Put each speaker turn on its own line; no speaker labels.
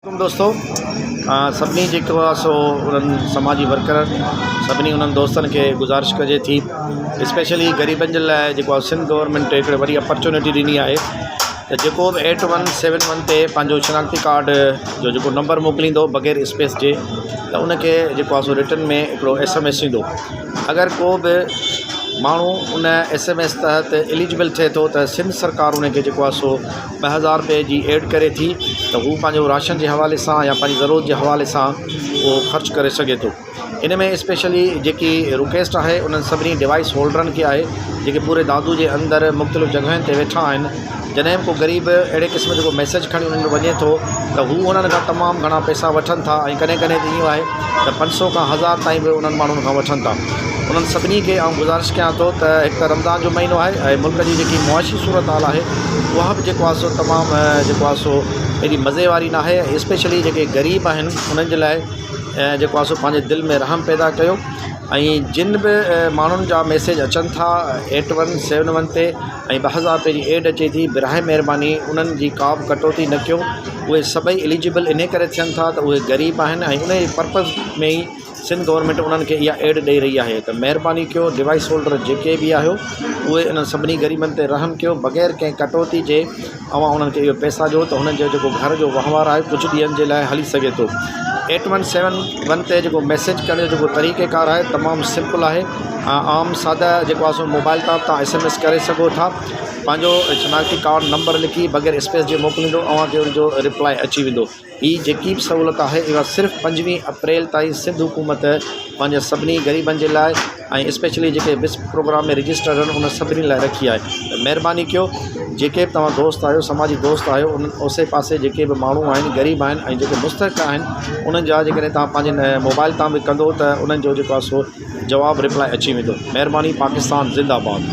عليڪم دوستو سڀني جيڪو آ سو انهن سماجي ورڪرن سڀني انهن دوستن کي گذارش ڪجي ٿي اسپيشلي غريبن جي لاء جيڪو آ سنڌ گورنمينٽ هڪڙي وڏي اپرچونٽي ڏني آهي ته جيڪو به ايٽ ون سيون ون تي پنهنجو شناختي ڪارڊ جو جيڪو نمبر موڪليندو بغير اسپيس جي ته ان کي جيڪو آ سو رٽن ۾ هڪڙو ايس ايم ايس ايندو اگر ڪو به ماڻهو ان ايس ايم ايس تحت اليجبل ٿئي ٿو ته سنڌ سرڪار ان کي جيڪو آ سو 2000 روپئي جي ايڊ ڪري ٿي ته هو پنهنجو راشن جي حوالي سان يا پنهنجي ضرورت جي حوالي سان اهو خرچ ڪري سگهي ٿو. ان ۾ اسپيشلي جيڪي رڪويسٽ آهي انهن سڀني ڊوائيس هولڊرن کي آهي جيڪي پوري دادو جي اندر مختلف جڳهين تي ويٺا آهن جڏهن به ڪو غريب اهڙي قسم جو ڪو ميسيج کڻي انهن وٽ وڃي ٿو ته هو انهن کان تمام گهڻا پئسا وٺن ٿا ۽ ڪڏهن ڪڏهن ته ائين آهي ته 500 کان 1000 تائين به انهن ماڻهن کان وٺن ٿا. انهن سڀني کي آئون گذارش ڪيان ٿو ته هڪ ته رمضان جو مهينو آهي ۽ ملڪ جي جيڪي معاشي صورتحال آهي اها به جيڪو آهي سو تمام جيڪو آهي سو ايڏي مزي واري ناهي ۽ اسپيشلي جيڪي غريب آهن انهن جي لاء جيڪو آهي سو پنهنجي دل ۾ رحم پيدا ڪيو ۽ جن به ماڻهن جا ميسيج اچن ٿا ايٽ ون سيون ون تي ۽ 2000 رپئي جي ايڊ اچي ٿي براهه مهرباني انهن جي ڪا به ڪٽوتي نه ڪيو اهي سڀئي اليجبل انهي ڪري ٿين ٿا ته اهي غريب آهن ۽ انهي پرپز ۾ ئي سنڌ گورنمينٽ انهن کي اها ايڊ ڏئي رهي آهي ته مهرباني ڪيو ڊوائيس هولڊر جيڪي به آهيو اهي انهن سڀني غريبن تي رحم ڪيو بغير ڪنهن ڪٽوتي جي اوهان انهن کي اهو پئسا ڏيو ته هنن جو جيڪو گهر جو وهنوار آهي ڪجهه ڏينهن جي لاء هلي سگهي ٿو. ايٽ ون سيون ون تي جيڪو ميسيج ڪرڻ جو جيڪو طريقه ڪار آهي تمام سمپل آهي عام ساده جيڪو آهي سو موبائل تان به توهان ايس ايم ايس ڪري سگهو ٿا پنهنجو شناختي ڪارڊ نمبر لکي بغير اسپيس جي موڪليندو اوهان کي ان جو رپلائي اچي ويندو. هي جيڪي به سهولت آهي اها صرف 25 اپريل تائين سنڌ حڪومت پنهنجي سڀني غريبن جي لاء ۽ اسپيشلي جيڪي بسپ پروگرام ۾ رجسٽرڊ آهن ان سڀني لاء رکي آهي ته مهرباني ڪيو جيڪي به توهان دوست آهيو سماجي دوست آهيو انهن اوسي پاسي جيڪي به ماڻهو آهن غريب آهن ۽ جيڪي مستحق آهن انهن جا جيڪڏهن توهان پنهنجي موبائل تان به ڪندو ته انهن جو جيڪو آهي سو جواب رپلائي اچي ويندو مهرباني پاڪستان زنده باد.